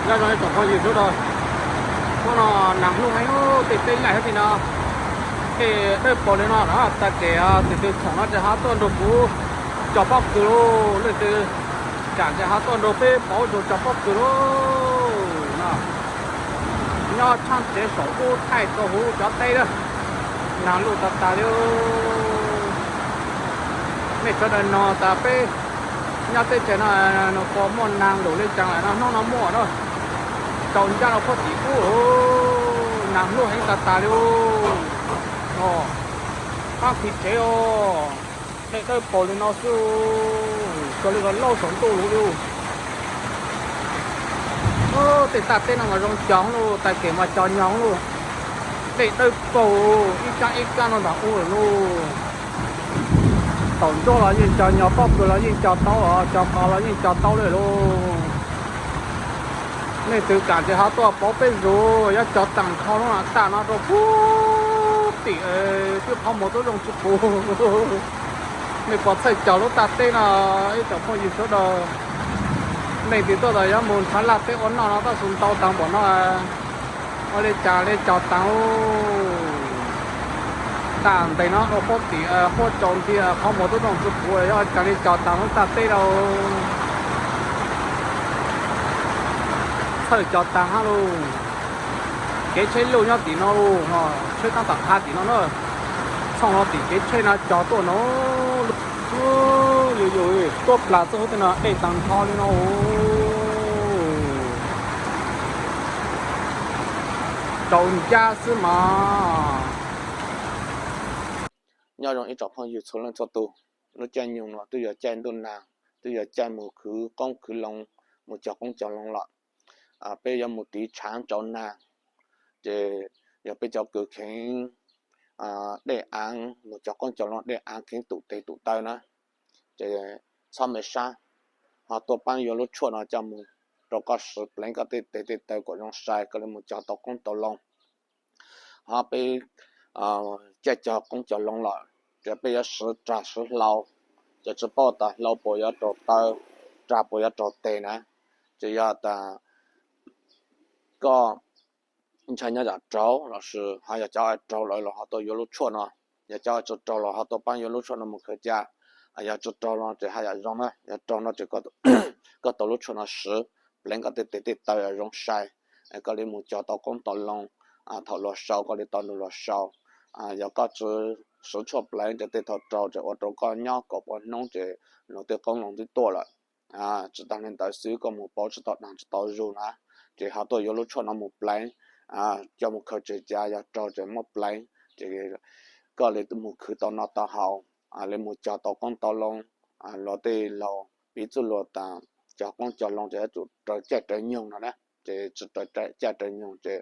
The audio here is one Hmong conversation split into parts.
Nyob zoo ib tsoom phooj ywg sawv daws, hnub no nag hlub heev, tej teb laij thiab tej no, tej dawb paug li no na, tag kis tus twg txhoom no ces ho tuaj nrog kuv cog pob kws lauj, leej twg kam ces ho tuaj nrog peb pauv zog cog pob kws lauj. Nyob tshab tsev saum ub thaij rau huv cov teb lawm, nag luj tas tas li. Nej sawv daws nug tas peb nyob teb chaws no puas muaj nag npaum li cas lawm no, hnub no muaj na, tsaus ncaj rau puag tim ub, nag luj heev tas tas li. Pab khi tsev os, dej dawb paug li no xwb, xyov li los lauj saum ntuj lawm li. Tej taj teb no mas zoo cog lauj, tag kis mas cog nyog lauj. Dej dawb paug ib kab ib kab no ntag ub lawm lauj. Taum ntsuab los yeej cog nyog, pob kws los yeej cog tau, cog qos los yeej cog tau li lauj. Nej twg kam ces ho tuaj pauv peb zog, yuav cog tag nrho lub taj no rau puag tim twb qhov muag tub zoo tsis pus. Nej puas txhawj cog lub taj teb no ib tsoom phooj ywg sawv daws? Nej twb tuaj tas yuav mus nrhav laj teb ua noj no tab sis ntau tag npaum no, ua li cas li cog tag. Taj ntev no rau puag tim huab tsaus nti qhov muag tub zoo tsis pus, yuav cas li cog tag lub taj teb rau. Txhawj cog tag hab lauj. Kev tsheb luj nyob tim no lauj, tsheb tab tom qha tim no na. Txhooj no tim kev tsheb no cog tuaj no. Yus yus tuab plas txoj hub tej no dej tag nrho li no. Tsaus ncaj xwb mas. Nyob zoo ib tsoom phooj ywg txhua leej txhua tus, lub caij nyoog no twb yuav caij ntuj nag, twb yuav caij mus khwv qoob khwv loo, mus cog qoob cog loo lawm. Peb yuav mus tiv tshav tsaus nag, ces yog peb cov kws kheev dej aav mus cog qoob cog loo, dej aav kheev tum tes tum taw na, ces txhob me sab, ho tuaj paab yuav lub tshuaj no coj mus rau koj swv pleev koj tej tes tej taw kom zoo sai, koj li mus cog tau qoob tau loo. Ho peb caij cog qoob cog loo lawm, ces peb yuav swv rag swv hlau, ces tsis paub tas hlau puas yuav raug taw, rag puas yuav raug tes na. Ces yog tas koj ntshai nyob yam raug lossis ho yog cov raug lawm los ho tuaj yuav lub tshuaj no, yog cov tsis raug los ho tuaj paab yuav lub tshuaj no mus khaws ca. Yog tsis raug no ces haj yam zoo na, yog raug no ces koj tau lub tshuaj no swv pleev koj tej tes tej taw zoo sai, koj li mus cog tau qoob tau loo, thaum luag sau koj li tau nrug luag sau. Yog koj tsis swv tshuaj pleev ces tej thaum raug ces ua rau koj nyob kaum pua hnub ces luag tej qoob loo twb tuaj lawm. Tsis tas li ntawd xwb, koj mus pauv tsis tau dag tsis tau zug na, ces ho tuaj yuav lub tshuaj no mus pleev, coj mus khaws tseg ca, yog raug ces muab pleev, ces koj li mus khwv tau noj tau haus, li mus cog tau qoob tau loo, luag tej laug piv txwv luag tas cog qoob cog loo ces yuav tsum raws caij raws nyoog no na, ces tsis raws caij raws nyoog ces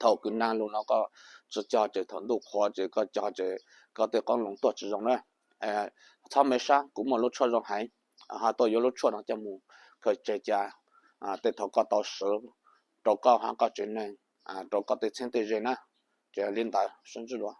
thaum kws nag lug no koj tsis cog ces thaum ntuj qhuav ces koj cog ces koj tej qoob loo tuaj tsis zoo na. Txhob me sab, kuv muaj lub tshuaj zoo heev, ho tuaj yuav lub tshuaj no coj mus khaws tseg ca, tej thaum koj tau swv rau koj hab koj tsev neeg, rau koj tej txheeb tej ze na. Ces li ntawd sib ntsib dua.